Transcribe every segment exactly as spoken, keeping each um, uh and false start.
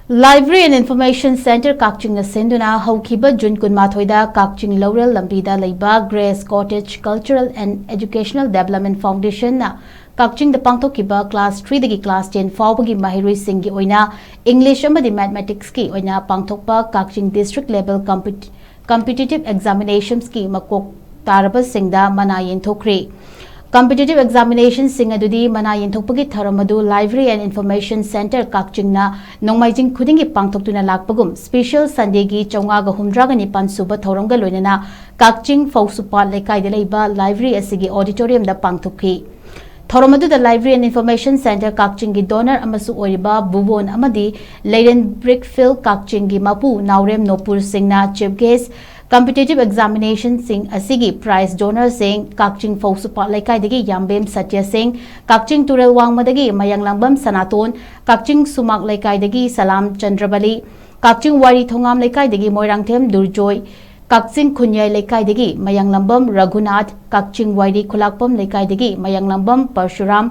Library and Information Center ꯀꯛꯆꯤꯡꯅ ꯁꯤꯟꯗꯨꯅ ꯍꯧꯈꯤꯕ June ꯀꯨꯟꯃꯥꯊꯣꯏꯗ ꯀꯛꯆꯤꯡ ꯂꯧꯔꯦꯜ ꯂꯝꯕꯤꯗ ꯂꯩꯕ Grace Cottage Cultural and Educational Development Foundationꯅ ꯀꯛꯆꯤꯡꯗ ꯄꯥꯡꯊꯣꯛꯈꯤꯕ class threeꯗꯒꯤ class ten ꯐꯥꯎꯕꯒꯤ ꯃꯍꯩꯔꯣꯏꯁꯤꯡꯒꯤ ꯑꯣꯏꯅ English ꯑꯃꯗꯤ Mathematicsꯀꯤ ꯑꯣꯏꯅ ꯄꯥꯡꯊꯣꯛꯄ ꯀꯛꯆꯤꯡ District Level Compet- Competitive Examinationsꯀꯤ ꯃꯀꯣꯛ ꯇꯥꯔꯕꯁꯤꯡꯗ ꯃꯅꯥ ꯌꯦꯟꯊꯣꯛꯈ꯭ꯔꯦ꯫ Competitive examinationꯁꯤꯡ ꯑꯗꯨꯗꯤ ꯃꯅꯥ ꯌꯦꯟꯊꯣꯛꯄꯒꯤ ꯊꯧꯔꯝ ꯑꯗꯨ Library and Information Center ꯀꯛꯆꯤꯡꯅ ꯅꯣꯡꯃꯥꯏꯖꯤꯡ ꯈꯨꯗꯤꯡꯒꯤ ꯄꯥꯡꯊꯣꯛꯇꯨꯅ ꯂꯥꯛꯄꯒꯨꯝ Special Sundayꯒꯤ ꯆꯥꯝꯃꯉꯥꯒ ꯍꯨꯝꯗ꯭ꯔꯥꯒ ꯅꯤꯄꯥꯟ ꯁꯨꯕ ꯊꯧꯔꯝꯒ ꯂꯣꯏꯅꯅ ꯀꯛꯆꯤꯡ ꯐꯧꯁꯨꯄꯥꯠ ꯂꯩꯀꯥꯏꯗ ꯂꯩꯕ library ꯑꯁꯤꯒꯤ auditoriumꯗ ꯄꯥꯡꯊꯣꯛꯈꯤ꯫ ꯊꯧꯔꯝ ꯑꯗꯨꯗ Library and Information Center ꯀꯛꯆꯤꯡꯒꯤ donor ꯑꯃꯁꯨ ꯑꯣꯏꯔꯤꯕ ꯕꯨꯕꯣꯟ ꯑꯃꯗꯤ ꯂꯩꯔꯦꯟ Brickfield ꯀꯛꯆꯤꯡꯒꯤ ꯃꯄꯨ ꯅꯥꯎꯔꯦꯝ ꯅꯣꯄꯨꯔ ꯁꯤꯡꯅ chief guest, competitive examinationꯁꯤꯡ ꯑꯁꯤꯒꯤ prize donorꯁꯤꯡ ꯀꯛꯆꯤꯡ ꯐꯧꯁꯨꯄꯥꯠ ꯂꯩꯀꯥꯏꯗꯒꯤ ꯌꯥꯝꯕꯦꯝ ꯁꯇ꯭ꯌ ꯁꯤꯡ, ꯀꯛꯆꯤꯡ ꯇꯨꯔꯦꯜ ꯋꯥꯡꯃꯗꯒꯤ ꯃꯌꯥꯡꯂꯥꯡꯕꯝ ꯁꯅꯥꯇꯣꯟ, ꯀꯛꯆꯤꯡ ꯁꯨꯃꯥꯛ ꯂꯩꯀꯥꯏꯗꯒꯤ ꯁꯂꯥꯝ ꯆꯟꯗ꯭ꯔꯕꯂꯤ, ꯀꯛꯆꯤꯡ ꯋꯥꯏꯔꯤ ꯊꯣꯉꯥꯝ ꯂꯩꯀꯥꯏꯗꯒꯤ ꯃꯣꯏꯔꯥꯡꯊꯦꯝ ꯗꯨꯔꯖꯣꯏ, ꯀꯛꯆꯤꯡ ꯈꯨꯟꯌꯥꯏ ꯂꯩꯀꯥꯏꯗꯒꯤ ꯃꯌꯥꯡꯂꯝꯕꯝ ꯔꯘꯨꯅꯥꯊ, ꯀꯛꯆꯤꯡ ꯋꯥꯏꯔꯤ ꯈꯨꯂꯥꯛꯄꯝ ꯂꯩꯀꯥꯏꯗꯒꯤ ꯃꯌꯥꯡꯂꯝꯕꯝ ꯄꯔꯁꯨꯔꯥꯝ,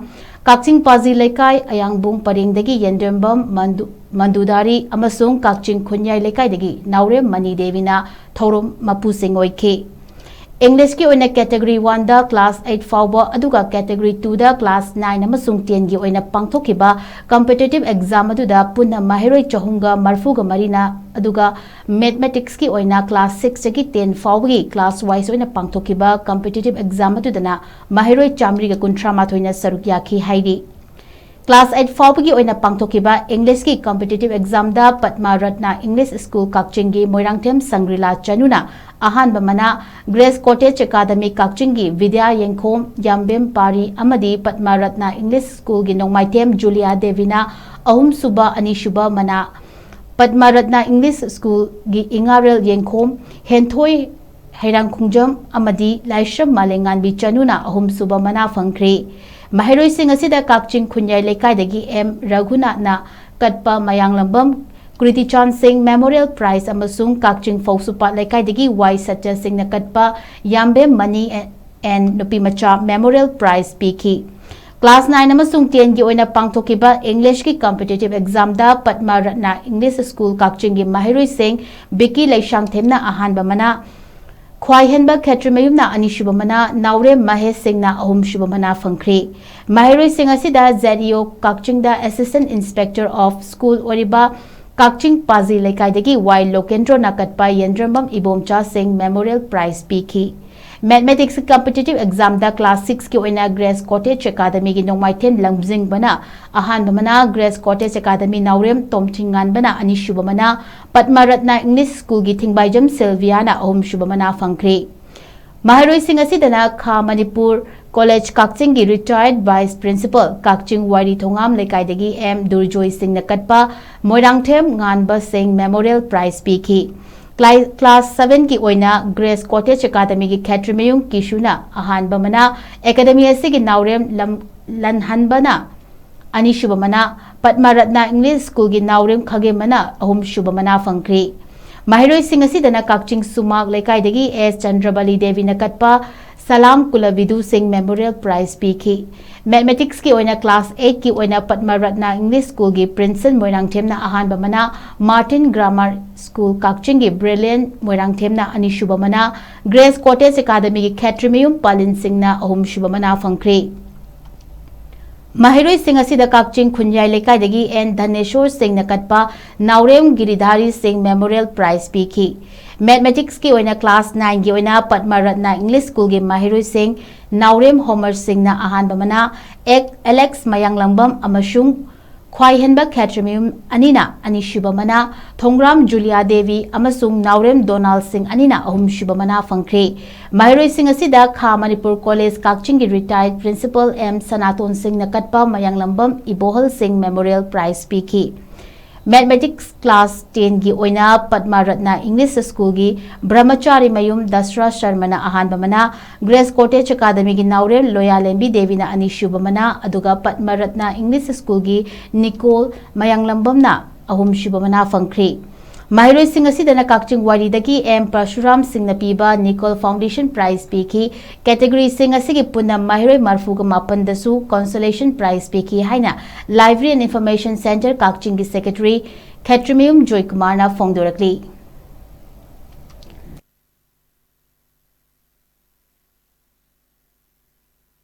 ꯀꯛꯆꯤꯡ ꯄꯥꯖꯤ ꯂꯩꯀꯥꯏ ꯑꯌꯥꯡꯕꯨꯡ ꯄꯔꯦꯡꯗꯒꯤ ꯌꯦꯟꯗ꯭ꯔꯦꯝꯕꯝ ꯃꯟꯗꯨ-, ꯃꯟꯗꯨꯗꯥꯔꯤ ꯑꯃꯁꯨꯡ ꯀꯛꯆꯤꯡ ꯈꯨꯟꯌꯥꯏ ꯂꯩꯀꯥꯏꯗꯒꯤ ꯅꯥꯎꯔꯦꯝ ꯃꯅꯤ ꯗꯦꯕꯤꯅ ꯊꯧꯔꯝ ꯃꯄꯨꯁꯤꯡ ꯑꯣꯏꯈꯤ꯫ Englishꯀꯤ ꯑꯣꯏꯅ category oneꯗ class eight ꯐꯥꯎꯕ, ꯑꯗꯨꯒ category twoꯗ class nine ꯑꯃꯁꯨꯡ tenꯒꯤ ꯑꯣꯏꯅ ꯄꯥꯡꯊꯣꯛꯈꯤꯕ competitive exam ꯑꯗꯨꯗ ꯄꯨꯟꯅ ꯃꯍꯩꯔꯣꯏ ꯆꯍꯨꯝꯒ ꯃꯔꯤꯐꯨꯒ ꯃꯔꯤꯅ, ꯑꯗꯨꯒ Mathematicsꯀꯤ ꯑꯣꯏꯅ class sixꯇꯒꯤ ten ꯐꯥꯎꯕꯒꯤ class wise ꯑꯣꯏꯅ ꯄꯥꯡꯊꯣꯛꯈꯤꯕ competitive exam ꯑꯗꯨꯗꯅ ꯃꯍꯩꯔꯣꯏ ꯆꯥꯃꯔꯤꯒ ꯀꯨꯟꯊ꯭ꯔꯥ ꯃꯥꯊꯣꯏꯅ ꯁꯔꯨꯛ ꯌꯥꯈꯤ ꯍꯥꯏꯔꯤ꯫ Class eight ꯐꯥꯎꯕꯒꯤ ꯑꯣꯏꯅ ꯄꯥꯡꯊꯣꯛꯈꯤꯕ Englishꯀꯤ competitive examꯗ Padma Ratna English School ꯀꯛꯆꯤꯡꯒꯤ ꯃꯣꯏꯔꯥꯡꯊꯦꯝ ꯁꯪꯒ꯭ꯔꯤꯂꯥ ꯆꯅꯨꯅ ꯑꯍꯥꯟꯕ ꯃꯅꯥ, Grace Cottage Academy ꯀꯛꯆꯤꯡꯒꯤ ꯕꯤꯗ꯭ꯌꯥ ꯌꯦꯡꯈꯣꯝ, ꯌꯥꯝꯕꯦꯝ ꯄꯥꯔꯤ ꯑꯃꯗꯤ ꯄꯗꯃ ꯔꯠꯅ English Schoolꯒꯤ ꯅꯣꯡꯃꯥꯏꯊꯦꯝ ꯖꯨꯂꯤꯌꯥ ꯗꯦꯕꯤꯅ ꯑꯍꯨꯝꯁꯨꯕ, ꯑꯅꯤꯁꯨꯕ ꯃꯅꯥ, ꯄꯗꯃ ꯔꯠꯅ English Schoolꯒꯤ ꯏꯉꯥꯔꯦꯜ ꯌꯦꯡꯈꯣꯝ, ꯍꯦꯟꯊꯣꯏ ꯍꯩꯔꯥꯡꯈꯣꯡꯖꯝ ꯑꯃꯗꯤ ꯂꯥꯏꯁ꯭ꯔꯝ ꯃꯥꯂꯦꯝꯉꯥꯟꯕꯤ ꯆꯅꯨꯅ ꯑꯍꯨꯝꯁꯨꯕ ꯃꯅꯥ ꯐꯪꯈ꯭ꯔꯦ꯫ ꯃꯍꯩꯔꯣꯏꯁꯤꯡ ꯑꯁꯤꯗ ꯀꯛꯆꯤꯡ ꯈꯨꯟꯌꯥꯏ ꯂꯩꯀꯥꯏꯗꯒꯤ ꯑꯦꯝ ꯔꯘꯨꯅꯥꯊꯅ ꯀꯠꯄ ꯃꯌꯥꯡꯂꯝꯕꯝ ꯀ꯭ꯔꯤꯇꯤꯆꯥꯟ ꯁꯤꯡ Memorial Prize ꯑꯃꯁꯨꯡ ꯀꯛꯆꯤꯡ ꯐꯧꯁꯨꯄꯥꯠ ꯂꯩꯀꯥꯏꯗꯒꯤ ꯋꯥꯏ ꯁꯇ꯭ꯌ ꯁꯤꯡꯅ ꯀꯠꯄ ꯌꯥꯝꯕꯦꯝ ꯃꯅꯤ ꯑꯦꯟ ꯅꯨꯄꯤꯃꯆꯥ Memorial Prize ꯄꯤꯈꯤ꯫ Class nine ꯑꯃꯁꯨꯡ ten ꯒꯤ ꯑꯣꯏꯅ ꯄꯥꯡꯊꯣꯛꯈꯤꯕ English ꯀꯤ competitive exam ꯗ ꯄꯗꯃ ꯔꯠꯅ English School ꯀꯛꯆꯤꯡꯒꯤ ꯃꯍꯩꯔꯣꯏꯁꯤꯡ ꯕꯤꯀꯤ ꯂꯩꯁꯥꯡꯊꯦꯝꯅ ꯑꯍꯥꯟꯕ ꯃꯅꯥ, ꯈ꯭ꯋꯥꯏꯍꯦꯟꯕ ꯈꯦꯇ꯭ꯔꯤꯃꯌꯨꯝꯅ ꯑꯅꯤꯁꯨꯕ ꯃꯅꯥ, ꯅꯥꯎꯔꯦꯝ ꯃꯍꯦꯁ ꯁꯤꯡꯅ ꯑꯍꯨꯝꯁꯨꯕ ꯃꯅꯥ ꯐꯪꯈ꯭ꯔꯦ꯫ ꯃꯍꯩꯔꯣꯏꯁꯤꯡ ꯑꯁꯤꯗ Z E O ꯀꯛꯆꯤꯡꯗ Assistant Inspector of School ꯑꯣꯏꯔꯤꯕ ꯀꯛꯆꯤꯡ ꯄꯥꯖꯤ ꯂꯩꯀꯥꯏꯗꯒꯤ ꯋꯥꯏ ꯂꯣꯀꯦꯟꯗ꯭ꯔꯣꯅ ꯀꯠꯄ ꯌꯦꯟꯗ꯭ꯔꯝꯕꯝ ꯏꯕꯣꯝꯆꯥ ꯁꯤꯡ memorial prize ꯄꯤꯈꯤ꯫ Mathematics competitive exam ꯗ class six ꯀꯤ ꯑꯣꯏꯅ Grace Cottage Academy ꯒꯤ ꯅꯣꯡꯃꯥꯏꯊꯦꯝ ꯂꯝꯖꯤꯡꯕꯅ ꯑꯍꯥꯟꯕ ꯃꯅꯥ, Grace Cottage Academy ꯅꯥꯎꯔꯦꯝ ꯇꯣꯝꯊꯤꯡꯉꯥꯟꯕꯅ ꯑꯅꯤꯁꯨꯕ ꯃꯅꯥ, ꯄꯗꯃ ꯔꯠꯅ English School ꯒꯤ ꯊꯤꯡꯕꯥꯏꯖꯝ ꯁꯤꯜꯚꯤꯌꯥꯅ ꯑꯍꯨꯝꯁꯨꯕ ꯃꯅꯥ ꯐꯪꯈ꯭ꯔꯦ꯫ ꯃꯍꯩꯔꯣꯏꯁꯤꯡ ꯑꯁꯤꯗꯅ ꯈꯥ ꯃꯅꯤꯄꯨꯔ College ꯀꯛꯆꯤꯡꯒꯤ retired Vice Principal ꯀꯛꯆꯤꯡ ꯋꯥꯏꯔꯤ ꯊꯣꯉꯥꯝ ꯂꯩꯀꯥꯏꯗꯒꯤ ꯑꯦꯝ ꯗꯨꯔꯖꯣꯏ ꯁꯤꯡꯅ ꯀꯠꯄ ꯃꯣꯏꯔꯥꯡꯊꯦꯝ ꯉꯥꯟꯕ ꯁꯤꯡ memorial prize ꯄꯤꯈꯤ꯫ Cla-, class seven ꯒꯤ ꯑꯣꯏꯅ Grace Cottage Academy ꯒꯤ ꯈꯦꯇ꯭ꯔꯤꯃꯌꯨꯝ ꯀꯤꯁꯨꯅ ꯑꯍꯥꯟꯕ ꯃꯅꯥ, Academy ꯑꯁꯤꯒꯤ ꯅꯥꯎꯔꯦꯝ ꯂꯝ-, ꯂꯟꯍꯟꯕꯅ ꯑꯅꯤꯁꯨꯕ ꯃꯅꯥ, ꯄꯗꯃ ꯔꯠꯅ English School ꯒꯤ ꯅꯥꯎꯔꯦꯝ ꯈꯥꯒꯦꯝꯕꯅ ꯑꯍꯨꯝꯁꯨꯕ ꯃꯅꯥ ꯐꯪꯈ꯭ꯔꯦ꯫ ꯃꯍꯩꯔꯣꯏꯁꯤꯡ ꯑꯁꯤꯗꯅ ꯀꯛꯆꯤꯡ ꯁꯨꯃꯥꯛ ꯂꯩꯀꯥꯏꯗꯒꯤ ꯑꯦꯁ ꯆꯟꯗ꯭ꯔꯕꯂꯤ ꯗꯦꯕꯤꯅ ꯀꯠꯄ ꯁꯂꯥꯝ ꯀꯨꯂꯕꯤꯗꯨ ꯁꯤꯡ memorial prize ꯄꯤꯈꯤ꯫ Mathematics ꯀꯤ ꯑꯣꯏꯅ class eight ꯀꯤ ꯑꯣꯏꯅ ꯄꯗꯃ ꯔꯠꯅ English School ꯒꯤ ꯄ꯭ꯔꯤꯟꯁꯟ ꯃꯣꯏꯔꯥꯡꯊꯦꯝꯅ ꯑꯍꯥꯟꯕ ꯃꯅꯥ, Martin Grammar School ꯀꯛꯆꯤꯡꯒꯤ Brilliant ꯃꯣꯏꯔꯥꯡꯊꯦꯝꯅ ꯑꯅꯤꯁꯨꯕ ꯃꯅꯥ, Grace Cottage Academy ꯒꯤ ꯈꯦꯇ꯭ꯔꯤꯃꯌꯨꯝ ꯄꯥꯂꯤꯟ ꯁꯤꯡꯅ ꯑꯍꯨꯝꯁꯨꯕ ꯃꯅꯥ ꯐꯪꯈ꯭ꯔꯦ꯫ ꯃꯍꯩꯔꯣꯏꯁꯤꯡ ꯑꯁꯤꯗ ꯀꯛꯆꯤꯡ ꯈꯨꯟꯌꯥꯏ ꯂꯩꯀꯥꯏꯗꯒꯤ ꯑꯦꯟ ꯙꯅꯦꯁꯣꯔ ꯁꯤꯡꯅ ꯀꯠꯄ ꯅꯥꯎꯔꯦꯝ ꯒꯤꯔꯤꯙꯥꯔꯤ ꯁꯤꯡ memorial prize ꯄꯤꯈꯤ꯫ Mathematics ꯀꯤ ꯑꯣꯏꯅ class nine ꯒꯤ ꯑꯣꯏꯅ ꯄꯗꯃ ꯔꯠꯅ English School ꯒꯤ ꯃꯍꯩꯔꯣꯏꯁꯤꯡ ꯅꯥꯎꯔꯦꯝ ꯍꯣꯃꯔ ꯁꯤꯡꯅ ꯑꯍꯥꯟꯕ ꯃꯅꯥ, ꯑꯦꯛ-, ꯑꯦꯂꯦꯛꯁ ꯃꯌꯥꯡꯂꯪꯕꯝ ꯑꯃꯁꯨꯡ ꯈ꯭ꯋꯥꯏꯍꯦꯟꯕ ꯈꯦꯇ꯭ꯔꯤꯃꯌꯨꯝ ꯑꯅꯤꯅ ꯑꯅꯤꯁꯨꯕ ꯃꯅꯥ, ꯊꯣꯡꯒ꯭ꯔꯥꯝ ꯖꯨꯂꯤꯌꯥ ꯗꯦꯕꯤ ꯑꯃꯁꯨꯡ ꯅꯥꯎꯔꯦꯝ ꯗꯣꯅꯥꯜ ꯁꯤꯡ ꯑꯅꯤꯅ ꯑꯍꯨꯝꯁꯨꯕ ꯃꯅꯥ ꯐꯪꯈ꯭ꯔꯦ꯫ ꯃꯍꯩꯔꯣꯏꯁꯤꯡ ꯑꯁꯤꯗ ꯈꯥ ꯃꯅꯤꯄꯨꯔ College ꯀꯛꯆꯤꯡꯒꯤ retired Principal ꯑꯦꯝ ꯁꯅꯥꯇꯣꯟ ꯁꯤꯡꯅ ꯀꯠꯄ ꯃꯌꯥꯡꯂꯝꯕꯝ ꯏꯕꯣꯍꯜ ꯁꯤꯡ memorial prize ꯄꯤꯈꯤ꯫ Mathematics class ten ꯒꯤ ꯑꯣꯏꯅ ꯄꯗꯃ ꯔꯠꯅ English School ꯒꯤ ꯕ꯭ꯔꯍꯃꯆꯥꯔꯤ ꯃꯌꯨꯝ ꯗꯁꯔꯥ ꯁꯔꯃꯅ ꯑꯍꯥꯟꯕ ꯃꯅꯥ, Grace Cottage Academy ꯒꯤ ꯅꯥꯎꯔꯦꯝ ꯂꯣꯌꯥꯂꯦꯝꯕꯤ ꯗꯦꯕꯤꯅ ꯑꯅꯤꯁꯨꯕ ꯃꯅꯥ, ꯑꯗꯨꯒ ꯄꯗꯃ ꯔꯠꯅ English School ꯒꯤ ꯅꯤꯀꯣꯜ ꯃꯌꯥꯡꯂꯝꯕꯝꯅ ꯑꯍꯨꯝꯁꯨꯕ ꯃꯅꯥ ꯐꯪꯈ꯭ꯔꯦ꯫ ꯃꯍꯩꯔꯣꯏꯁꯤꯡ ꯑꯁꯤꯗꯅ ꯀꯛꯆꯤꯡ ꯋꯥꯏꯔꯤꯗꯒꯤ ꯑꯦꯝ ꯄꯔꯁꯨꯔꯥꯝ ꯁꯤꯡꯅ ꯄꯤꯕ ꯅꯤꯀꯣꯜ ꯐꯥꯎꯟꯗꯦꯁꯟ ꯄ꯭ꯔꯥꯏꯖ ꯄꯤꯈꯤ꯫ ꯀꯦꯇꯦꯒꯣꯔꯤꯁꯤꯡ ꯑꯁꯤꯒꯤ ꯄꯨꯟꯅ ꯃꯍꯩꯔꯣꯏ ꯃꯔꯤꯐꯨꯒ ꯃꯥꯄꯟꯗꯁꯨ ꯀꯣꯟꯁꯣꯂꯦꯁꯟ ꯄ꯭ꯔꯥꯏꯖ ꯄꯤꯈꯤ ꯍꯥꯏꯅ Library and Information Centre ꯀꯛꯆꯤꯡꯒꯤ ꯁꯦꯀ꯭ꯔꯦꯇꯔꯤ ꯈꯦꯇ꯭ꯔꯤꯃꯌꯨꯝ ꯖꯣꯏꯀꯨꯃꯥꯔꯅ ꯐꯣꯡꯗꯣꯔꯛꯂꯤ꯫